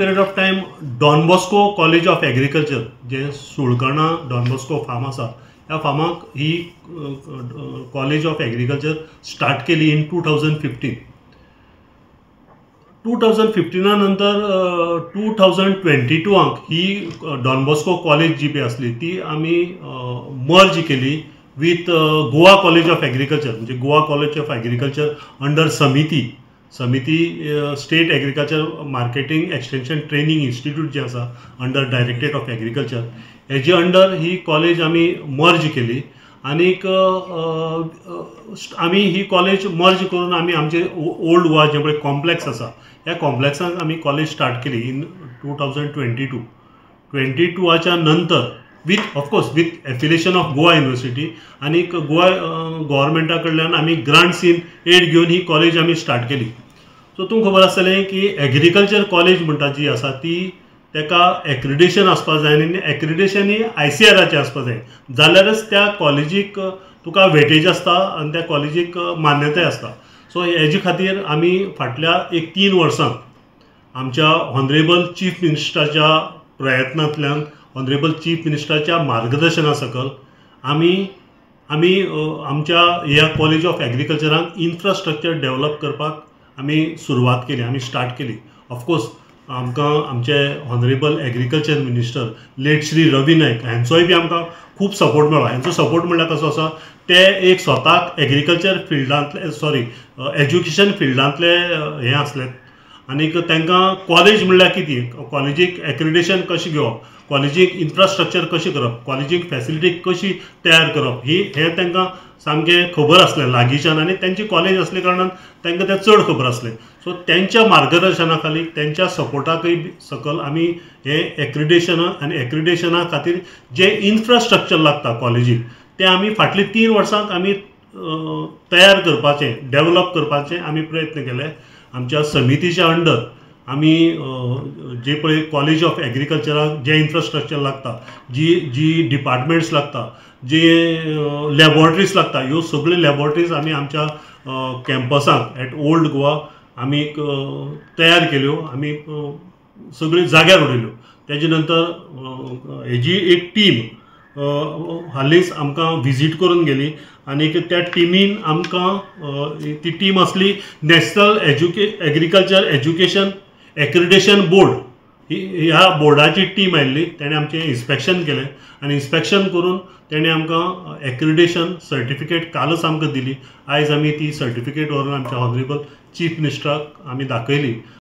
Period of time Don Bosco College of Agriculture जें सुळकणा don Bosco farm आसा, ह्या फार्माक ही college of agriculture start केली in 2015. 2015 नंतर 2022 ही don Bosco college जी पळय आसली ती आमी मर्ज केली with Goa College of Agriculture, म्हणजे Goa College of Agriculture under समिती समिती State Agriculture Marketing Extension Training Institute जें आसा अंडर डायरेक्टरेट ऑफ एग्रीकल्चर, हेजे अंडर ही कॉलेज आमी मर्ज केली. आनीक आमी ही कॉलेज मर्ज करून आमी आमचे ओल्ड गोवा जें पळय कॉम्प्लेक्स आसा, ह्या कॉम्प्लेक्सान आमी कॉलेज स्टार्ट केली इन 2022. 22च्या नंतर with of course with affiliation of Goa University आनीक गोवा गोवोरमेंटा कडल्यान आमी ग्रांट्स इन एड घेवन ही कॉलेज आमी स्टार्ट केली. सो तुमकां खबर आसतलें की एग्रीकल्चर कॉलेज म्हणटा जी आसा ती तेका एक्रिडिएशन आसपा जाय आनी एक्रिडिएशन ही आयसीआराचें आसपा जाय, जाल्यारच त्या कॉलेजीक तुका वेटेज आसता आनी त्या कॉलेजीक मान्यताय आसता. सो हेजे खातीर आमी फाटल्या एक 3 वर्सां आमच्या ऑनरेबल चीफ मिनिस्टराच्या प्रयत्नांतल्यान, ऑनरेबल चीफ मिनिस्टराच्या मार्गदर्शना सकल आमी आमी आमच्या ह्या कॉलेज ऑफ एग्रीकल्चराक इन्फ्रास्ट्रक्चर डेवलप करपाक आमी सुरवात केली, आमी स्टार्ट केली. ऑफकोर्स आमकां आमचे honourable agriculture minister late Shri Ravi Naik हांचोय बी आमकां खूब सपोर्ट मेळ्ळो. हांचो सपोर्ट म्हणल्यार कसो आसा, ते एक स्वताक एग्रीकल्चर फिल्डांतले, सॉरी, एज्युकेशन फिल्डांतले हें आसले आनीक तांकां कॉलेज म्हणल्यार कितें, कॉलेजीक एक्रिडिएशन कशें घेवप, कॉलेजीक इन्फ्रास्ट्रक्चर कशें करप, कॉलेजीक फेसिलिटी कशी तयार करप, ही हें तांकां सामकें खबर आसलें लागींच्यान आनी तेंची कॉलेज आसले कारणान तांकां तें चड खबर आसलें. सो तेंच्या मार्गदर्शना खाली, तेंच्या सपोर्टाकय सकल आमी हें एक्रिडिएशना आनी एक्रिडिएशना खातीर जें इन्फ्रास्ट्रक्चर लागता कॉलेजीक तें आमी फाटलीं 3 वर्सांक आमी तयार करपाचें, डेवलप करपाचें आमी प्रयत्न केले. आमच्या समितीच्या अंडर आमी जे पळय कॉलेज ऑफ एग्रीकल्चराक जें इन्फ्रास्ट्रक्चर लागता, जी जी डिपार्टमेंट्स लागता, जे लॅबोरेटरीज लागता, ह्यो सगळ्यो लॅबोरेटरीज आमी आमच्या कॅम्पसाक एट ओल्ड गोवा आमी तयार केल्यो, आमी सगळ्यो जाग्यार उडयल्यो. तेजे नंतर हेजी एक टीम हालींच आमकां विजीट करून गेली आनीक त्या टिमीन आमकां, ती टीम आसली National Agriculture Education Accreditation Board, ह्या बोर्डाची टीम आयिल्ली. तेणें आमचें इन्स्पेक्शन केलें आनी इन्स्पेक्शन करून तेणें आमकां एक्रिडिएशन सर्टिफिकेट कालच आमकां दिली. आयज आमी ती सर्टिफिकेट व्हरून आमच्या ऑनरेबल चीफ मिनिस्टराक आमी दाखयली.